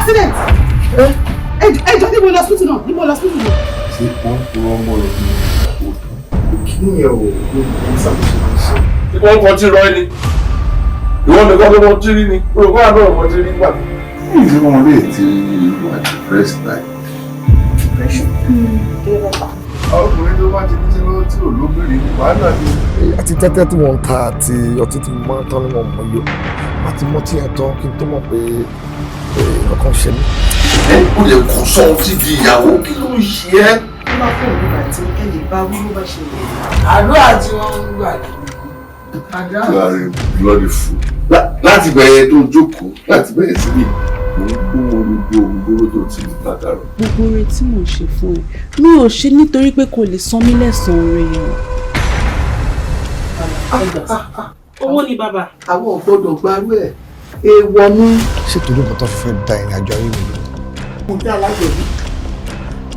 Accident. Ẹ jọ, níbo lọ hospital náà? Níbo lọ hospital náà? Ṣé wọ́n purọ́ mọ́ ẹ ní òótọ́? Kí ni ẹ ò ní ṣàkóso ṣe? Wọ́n kọ́ tí rọ ẹni. Ìwọ nìkan ló mọ tí rí ni. Olùkọ́ àná mọ tí rí gbà. Ìdí wọn lè ti wà depressed like. Depression. Kí ló fẹ́ fà? Ọkùnrin tó bá ti ní sí lọ́wọ́ tí ò lóbìnrin, wàhálà ni. Àti tẹ́tẹ́ tí wọ́n ń ta àti ọtí tí mo máa ń tán ní wọ́n mọ̀ yó àti mọ́tí yẹn tán kí n tó mọ̀ pé nǹkan ṣe mí. Ẹ ó lè kó sọ ọtí di ìyàwó, kí ló ń ṣe ẹ́? Tó bá fún òun nígbà tí ẹ lè bá wí bó bá ṣe lè. Àdúrà tí wọ́n ń gbà ní àdúrà. You are a bloody fool. Láti bẹ̀rẹ̀ tó jókòó, láti bẹ̀rẹ̀ síbí, mo ń gbọ́ gbogbo ògógóró tó ti ní látàrọ. Gbogbo oore tí mò ń ṣe fún ẹ, mi ò ṣe nítorí pé kò lè san mí lẹ́san oore yẹn. Owó ni bàbá. Àwọn ò gbọ́dọ̀ gbarú ẹ̀, èèwọ̀ ni. Ṣé torí nǹkan tó fi fẹ́ da ìrìn àjò ayé mi lọ? Mo jẹ́ alájọbí,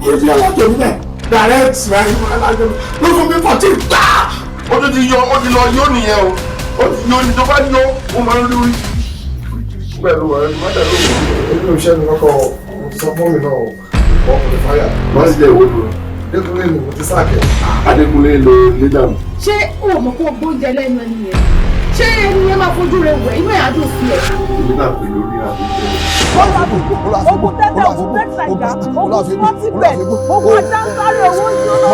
mo jẹ́ alájọbí bẹ́ẹ̀, direct alájọbí ló fún mi 14 gbà. Ó tún ti yọ, ó ti lọ yó nìyẹn o. Ó ti yó ni, tó bá yó, ó máa ń rí oríṣiríṣi pẹ̀lú ọ̀rẹ́ má dà lóhùn. Èmi ò ṣẹ́nu kọ́kọ́, mo ti sọ fún mi náà, ọkùnrin fáyà. Wọ́n sì jẹ́ ìwé lò. Adékúnlé ni mo ti sack ẹ̀. Adékúnlé lo lédà. Ṣé o mọ̀ kó o gbóúnjẹ lẹ́nu ẹni yẹn? Ṣé ẹni yẹn máa fojú rẹ wẹ̀, inú ẹ̀ á dùn sí ẹ? Èmi náà pè lórí àbújá. Ogun tẹ́tẹ́, ogun bẹ́tàìjà, ogun smọ́tì bẹ̀, ogun ajánsáré, owó ń jóná.